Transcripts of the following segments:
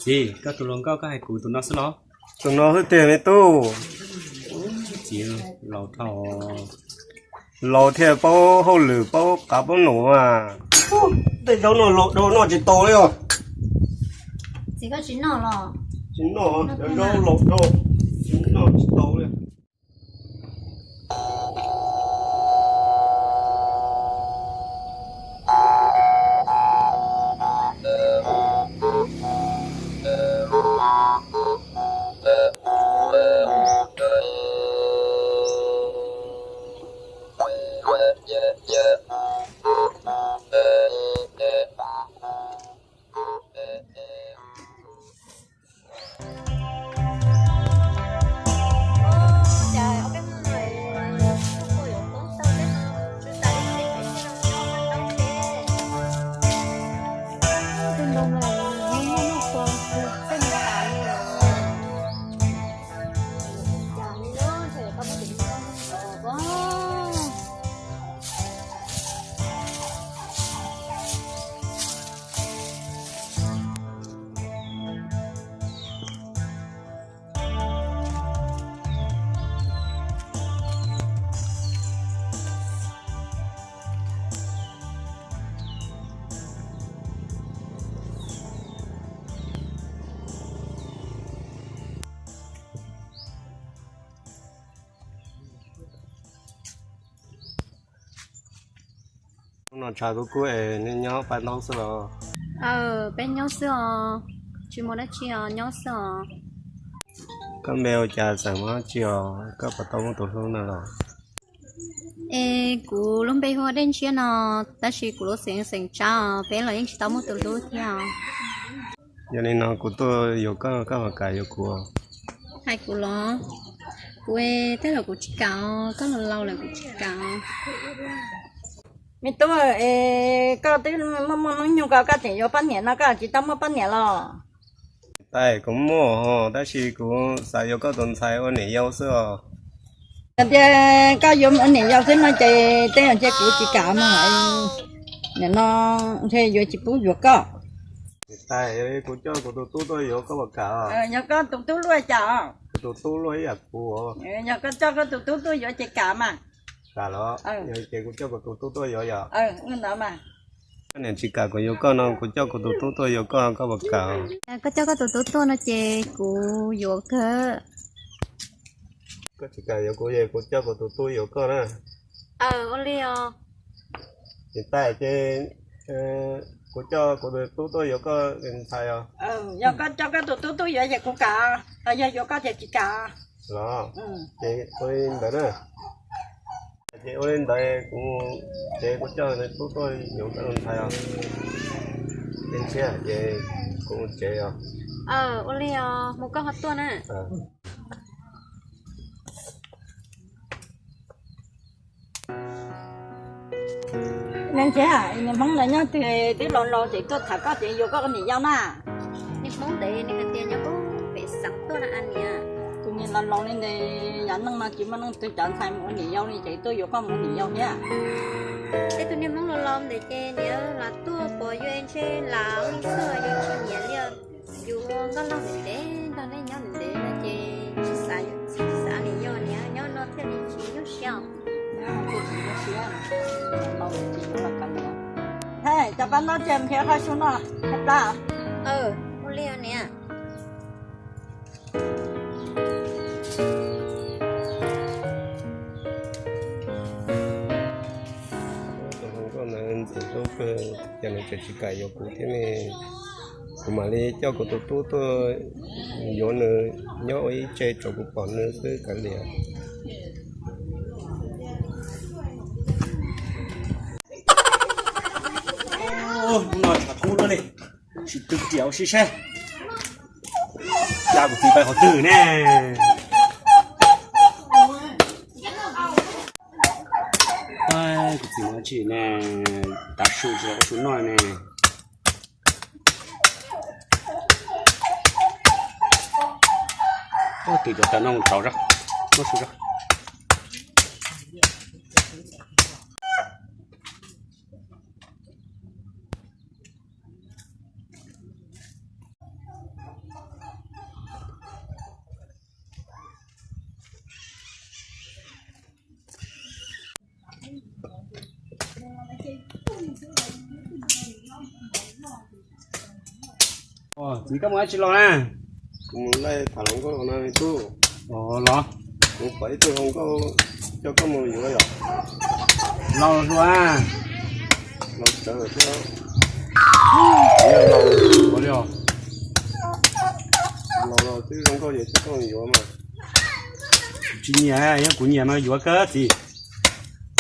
Txiv, koj tus hluas nkauj koj hais kuv tus no xwb los? Tus no xwb tiag me tub. Txiv, laus dhau, laus thiaj paub hauj lwm paub qav paub num mas. Tej zaub no laus dhau noj tsis tau li os. Txiv, koj tsis noj los? Tsis noj, cov zaub laus dhau, tsis noj tsis tau li. Hnub no tshav kub kub es nej nyob pab ntaub xwb los? Aw, peb nyob xwb os, tsis muaj dab tsi os, nyob xwb os. Koj npe ua cas xeem Hmoob tsi os, koj puas tau muaj tus hlub no los? Es kuv lub npe hu ua Dej Ntshiab no, tab sis kuv lub xeem xeem Tsab os, peb los yeej tsis tau muaj tus hlub thiab os. Yog li no kuv tuaj yuav koj, koj puas kam yuav kuv? Hais kuv los? Kuv tej los kuv tsis kam os, koj los laus lawm kuv tsis kam os. Me tub, es koj twb muaj muaj hnub nyoog ko koj tseem yuav poj niam no, koj tsis tau muaj poj niam los? Tais, kuv muaj hos, tab sis kuv xav yuav koj tus ntxhais ua niam yau xwb os. Yog tias koj yuav ua niam yau xwb no ces tej zaum ces kuv tsis kam mas, nim no ntshe yuav tsis pub yuav koj. Tais, yog li kuv coj kuv tus tub tuaj yuav koj puas kam? Yog koj tus tub luaj cas? Kuv tus tub luaj ib yam kuv. Yog koj coj koj tus tub tuaj yuav ces kam mas. Kam los? Yog ces kuv coj kuv tus tub tuaj yuav yom? Koj niam tsis kam kuv yuav koj no, kuv coj kuv tus tub tuaj yuav koj, koj puas kam? Koj coj koj tus tub tuaj no ces kuv yuav kawg. Koj tsis kam yuav kuv es kuv coj kuv tus tub yuav koj na. Aw, ua li os. Tsis tas ces kuv coj kuv tus tub tuaj yuav koj ntxhais os. Yog koj coj koj tus tub tuaj yuav ces kuv kam, yog yuav koj ces tsis kam. Los, ces ua li ntawd na. Ces ua li ntawd kuv, ces kuv coj nws tub tuaj yuav koj tus ntxhais os. Ces ntshiab ces kuv mus tsev os. Aw, ua li os, mus koj ho tuaj na. Niag Ntshiab, niag Hmoob ntawd nyob twg twb laus laus ces tuaj tham koj ces yuav koj ua niam yau na. Niag Hmoob ntawd nws hais tias nyob pem xeev tuaj na niam. Tus niag laus laus li ntawd yav neej no tsis muaj leej twg cov ntxhais mus ua niam yau li ces tuaj yuav koj mus ua niam yau thiab. Es tus niag Hmoob laus laus ntawd ces niam los tuaj pom yus ntshe lam xwb yuav tsis nyiam li. Yus ua nkauj laug ntev ntev nrog nej nyob ntev ntev no ces tsis xav, tsis xav niam yau niam, nyob no thiaj li tsis nyuaj siab. Cov pab ntaub tsiaj nrhiav qhov su noj, hais plab. Ua li niam. Tus hluas nkauj ntawd ntxim hlub kawg, cas nws tseem tsis kam yuav kuv thiab ne. Kuv mam li coj kuv tus tub tuaj yuav nws nyob ua ib tse tso kuv pom nws xwb kav liam. Hnub no tshav kub tuaj li, sim twv riam ua si seb cas kuv txiv pais qhov twg ne. Kuv txiv ua tsi ne, tav su tsis ua su noj ne. Twv cov taws no mus rauv zog, muab su zog. Txiv, koj mus dab tsi los na? Kuv mus laij tham hluas nkauj no tub. Los, kuv pom ib tug hluas nkauj coj koj mus yuav yom. Laus hluas, laus tsawv thiab. Laus los twb zoo nkauj ces coj koj mus yuav mas. Tsis nyiam, yog kuv nyiam mas yuav kawg txiv.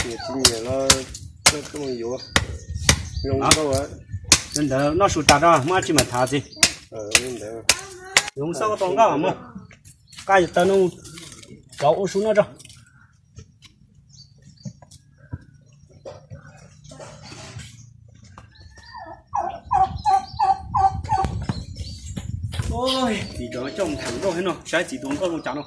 Nyiam tsis nyiam los coj koj mus yuav. Zoo nkauj. Li ntawd noj su tas tso, muaj dab tsi mam tham txiv. Yuav mus xauj koj tus hluas nkauj mus. Koj yuav tau noj, cov ua su noj tso. Txiv cov coj mus tham hluas nkauj thiab no, saib txiv tus hluas nkauj zoo cas no.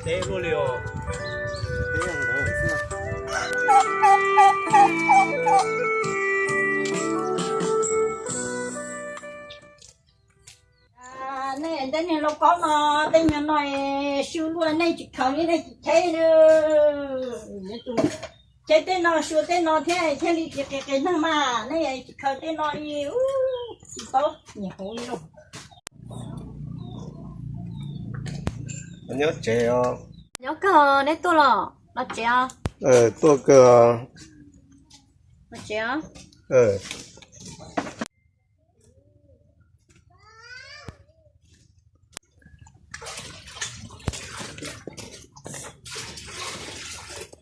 Teb luaj li os. Nej tej niag lauj kaub no, tej niag no sib luaj, nej tsis khaws li nej tsis cheb. Cheb tej no, sua tej no thiab thiaj li tsis qis qis neeg mas, nej tsis khaws tej no li, tsis paub nyiam huv li lauj. Nyob tsev os. Nyob kawg, neb tuaj los los tsev os? Tuaj kawg os. Los tsev os.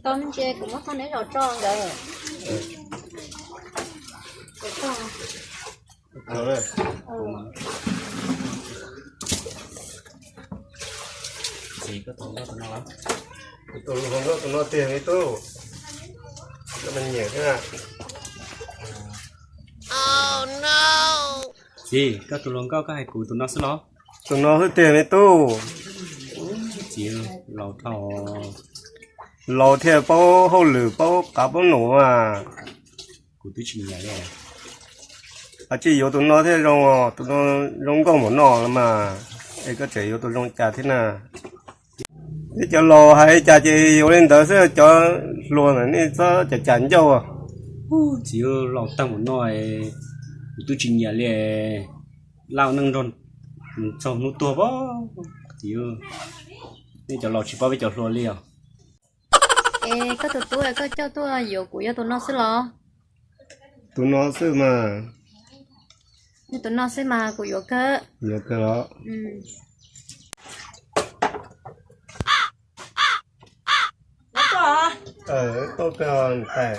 Tau me ntsis kuv muab qhov neb zos tso ntawd. Txiv, koj tus hluas nkauj tus no tiag me tub. Koj nyiam thiab. Txiv, koj tus hluas nkauj koj hais kuv tus no xwb los? Tus no xwb tiag me tub. Txiv, laus dhau, laus thiaj paub hauj lwm paub qav paub num mas. Kuv twb tsis nyiam li. Koj tsis yuav tus no thiaj zoo, tus no zoo nkauj npaum no los mas, es koj tseem yuav tus zoo cas thiab na? Peb cov laus hais li cas ces yuav li ntawd xwb, cov hluas ntawm nej txhob cam cam ncauj. Txiv, laus tag npaum no, kuv twb tsis nyiam li. Laj ua neej nrog txog hnub tuag pob. Txiv, nej cov laus tsis paub peb cov hluas li os. Es koj tus tub koj coj tuaj yuav kuv yog tus no xwb los? Tus no xwb mas. Yog tus no xwb mas kuv yuav kawg. Yuav kawg los? Tuaj kawg ntag.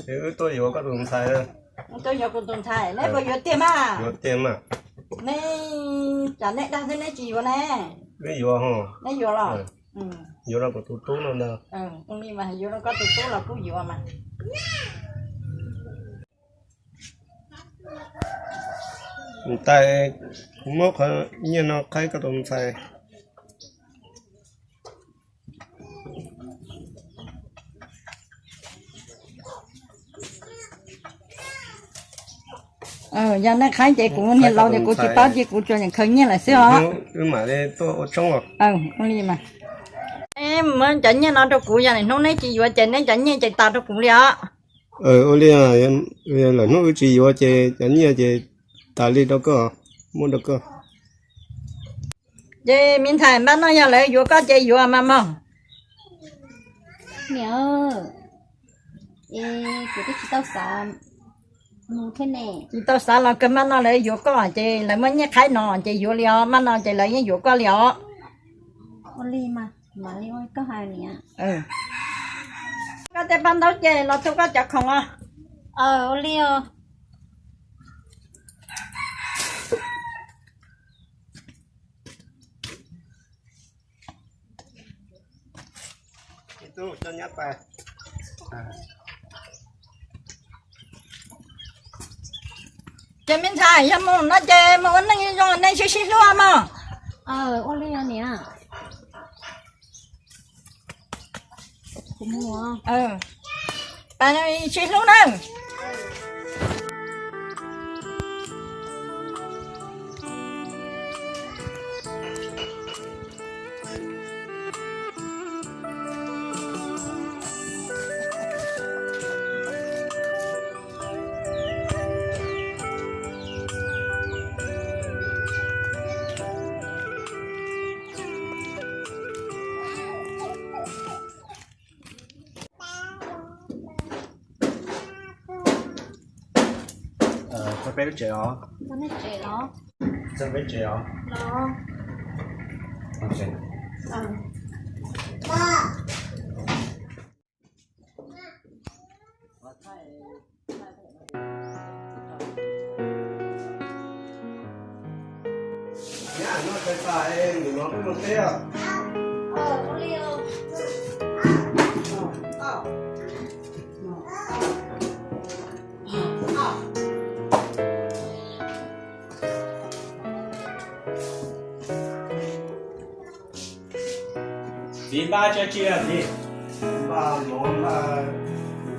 Es wb tuaj yuav koj tus ntxhais. Tuaj yuav kuv tus ntxhais, neb puas yuav tiag mas? Yuav tiag mas. Neb tsam neb dag xwb neb tsis yuav ne. Neb yuav ho. Neb yuav los? Yuav rau kuv tus tub no ntag. Ua li mas yuav rau koj tus tub los kuj yuav mas. Tais, kuv muab qhov nyiaj no qhaib koj tus ntxhais. Yog nej qhaib ces kuv niag laus ces kuv tsis paub ces kuv tsuas khaws nyiaj lawm xwb os. Wb mam li tuaj ua tshoob os. Ua li mas. Muab cov nyiaj no rau kuv, yog hnub neb tsis yuav ces neb cov nyiaj ces tas rau kuv li os. Ua li, lawm hnub wb tsis yuav ces cov nyiaj ces tas li rau koj, muab rau koj. Ces me ntxhais, npaj noj, yog lawv yuav koj ces yuav mas mog. Niam, es kuv twb tsis tau xav mus thiab ne. Tsis tau xav los kawg, npaj noj lawv yuav koj ces lawv muab nyiaj qhaib no ces yuav li os, npaj noj ces lawv yeej yuav koj li os. Ua li mas, mam li ua koj hais niam. Koj tej paj ntaub ces los tu koj cov khoom os. Ua li os. Ces me ntxhais, yog mus no ces mus ua neej zoo, nej sib sib hlub mog. Ua li niam. Sib hlub nawb. Txog peb lub tsev os. Txog peb tsev os. Txiv, npaj tso tsi txiv? Npaj mov, npaj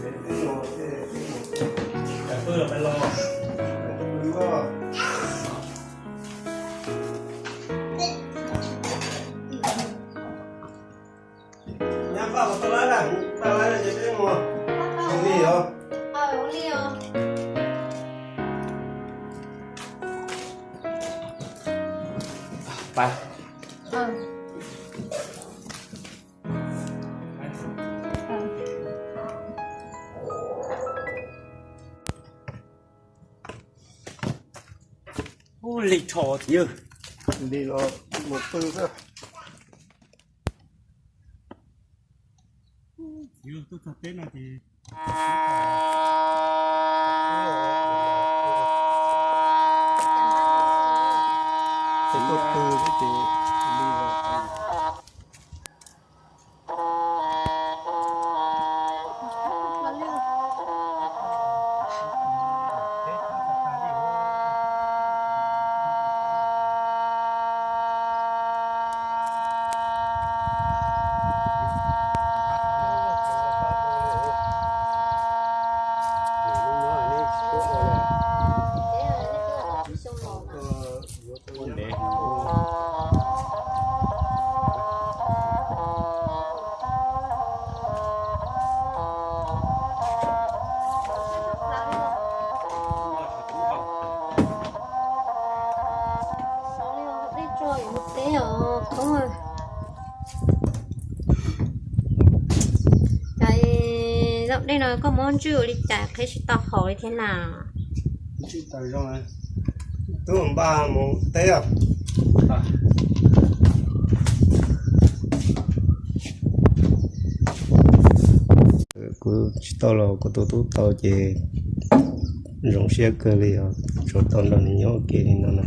teb no, teb no. Pw los peb los. Nyab npaj los tau lawm, npaj lawm ces peb mus. Ua li os. Pais. Ub, lig rho tiag. Lig los mus pw xwb. Yus tuaj txog teb no ces tuaj pw xwb ces lig los. Cas zaum dej no koj muab ntswj ua li cas qhib tsis tau haus li thiab na? Ntswj tau zoo. Tub npaj mus teb os. Kuv tsis tau los kuv tus tub tau ces zoo siab kawg li os, tsuas tau nrog nws nyob ua ke li no na.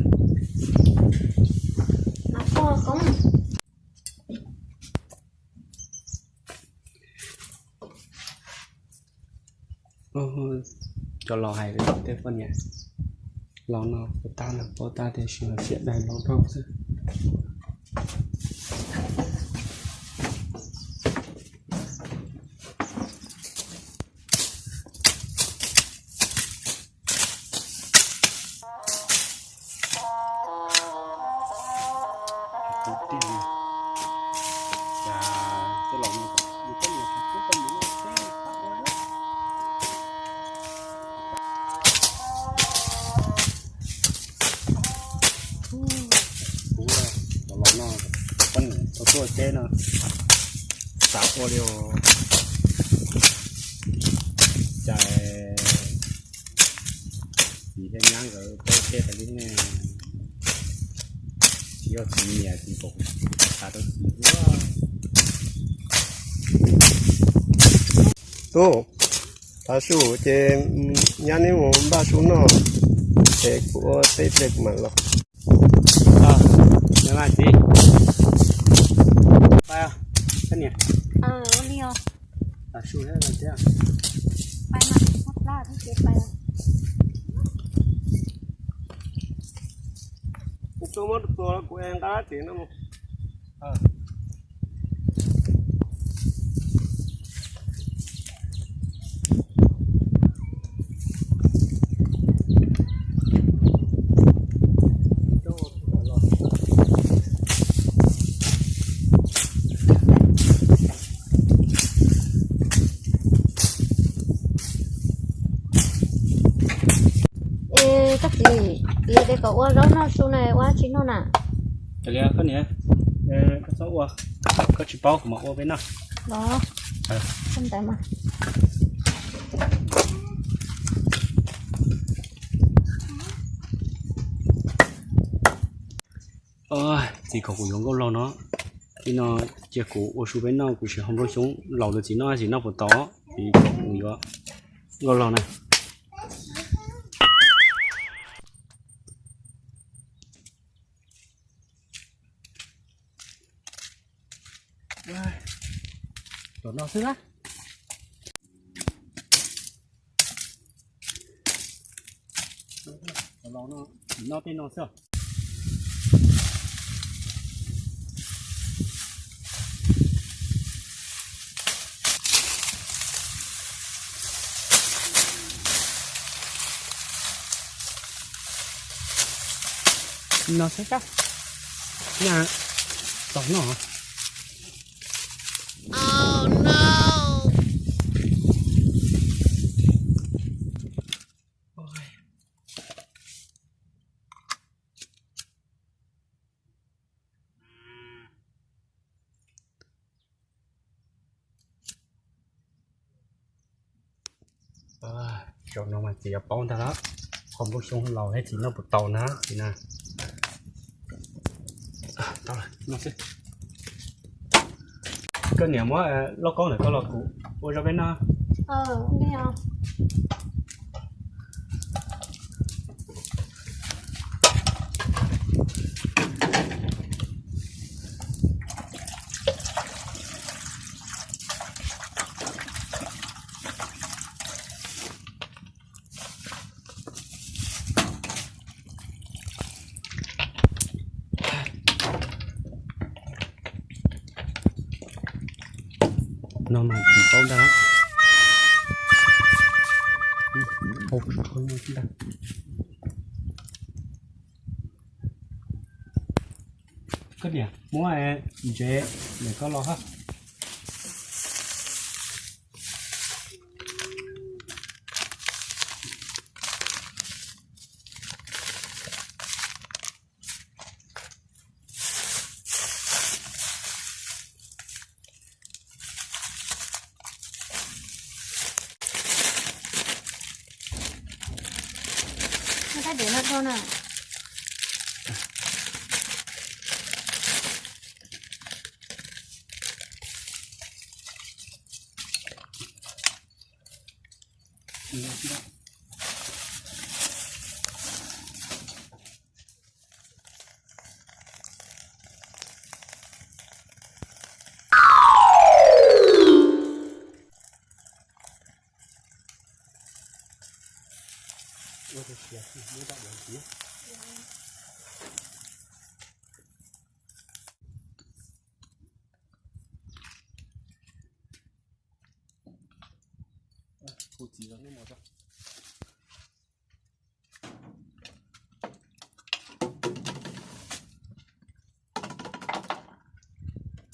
Cov laus hais li tej poj niam laus no puas tab los paub tab tiam sis los siab dai laus dhau xwb. Kuv los no, poj niam tau tuaj teb no, xav ua li os. Cas txiv thiab nyab nkawd peb teb tas li ne, tsis yog txiv nyiam txiv pom, xav rau txiv ua. Tub, tav su ces nyab neb mus npaj su noj, ces kuv ua teb pliag kuv mam los. Txiv, pais, koj niam. Tav su thiab, pais mas, pais. Kuv muab tua kuv nqa txiv no mus. Es koj txiv, yog tias kom ua zaub noj su na ua dab tsi noj na? Koj niam, koj txhob ua, koj tsis paub kuv mam ua peb noj. Los, ntawd mas. Txiv kom kuv yuav nkauj laug no, tib no cia kuv ua su peb noj, kuv sim haus nplooj xyoob laus rau txiv noj, txiv noj puas tau, txiv kom kuv yuav nkauj laug na. Cov no xwb na. Cov laus no, txiv noj tej no xwb. No xwb sab. Nyaj tau noj. Zaum no mas txiv yuav paub ntag lawm, haus nplooj xyoob laus thiab txiv noj puas tau na txiv na. Koj niam muab lauj kaub ntawm koj los kuv ua zog peb noj. No mas txiv paub ntag. Koj niam muab ntsev ntawm koj los hab.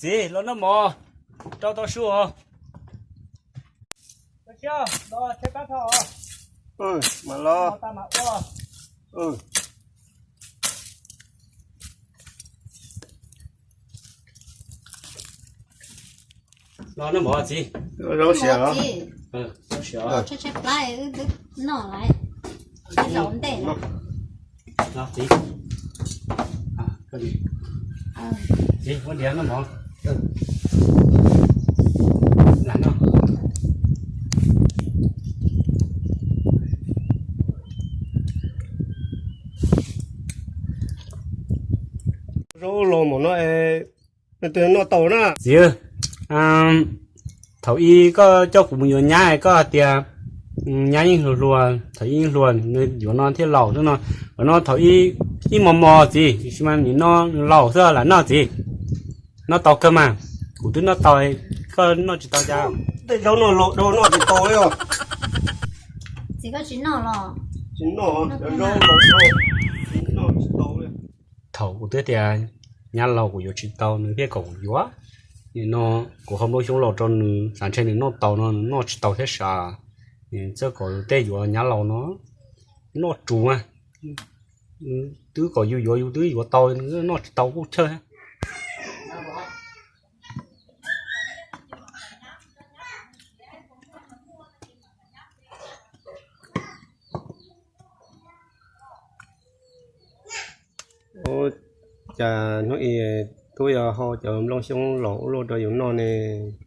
Txiv, los noj mov, rau tau su os. Los, los. Los noj mov txiv. Zoo siab. Txiv, ua diav noj mov. Lam noj. Zaub laus mom no, noj tau na. Txiv, thaum ub koj coj kuv mus yuav nyab koj hais tias nyab yeej hluas hluas, thaum ub yeej hluas, nws yuav no thiaj laus xwb no. Ua no thaum ub yeej mos mos txiv, tiam sis mas nim no nws laus xwb lam noj txiv. Noj tau kawg mas, kuv twb noj tau, koj noj tsis tau cas? Tej zaub no laus dhau noj tsis tau li os. Txiv, koj tsis noj los? Tsis noj, zaub laus dhau, noj tsis tau li. Thaum kuv twb tias nyab laus kuv yuav tsis tau, nws thiaj kom kuv yuav. Nim no kuv haus nplooj xyoob laus rau nws, xav ntshe nws noj tau no, nws noj tsis tau thiab sav. Nws txawj kom tej yuav nyab laus no noj tsuv mas. Twb kom yus yuav, yus twb yuav tau, nws noj tsis tau kuj chawj. Cas hnub i tub yuav hau cov nplooj xyoob laus ua luaj rau yus noj ne?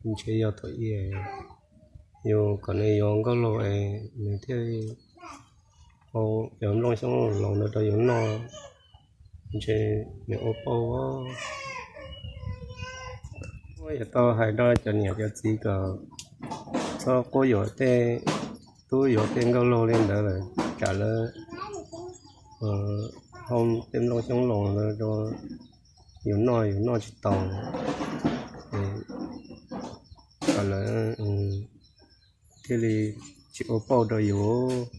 Ntshe yog thaum i yus kom nws yuav nkauj laug es nws thiaj li hau cov nplooj xyoob laus no rau yus noj, ntshe nws ua pauj. Yuav tau hais rau cov niam cov txiv kom txhob quab yuam tej tub yuav tej nkauj laug li ntawd lawm, tsam lawv hau tej nplooj xyoob laus no rau yus noj, yus noj tsis tau, kom lawv thiaj li tsis ua pauj rau yus.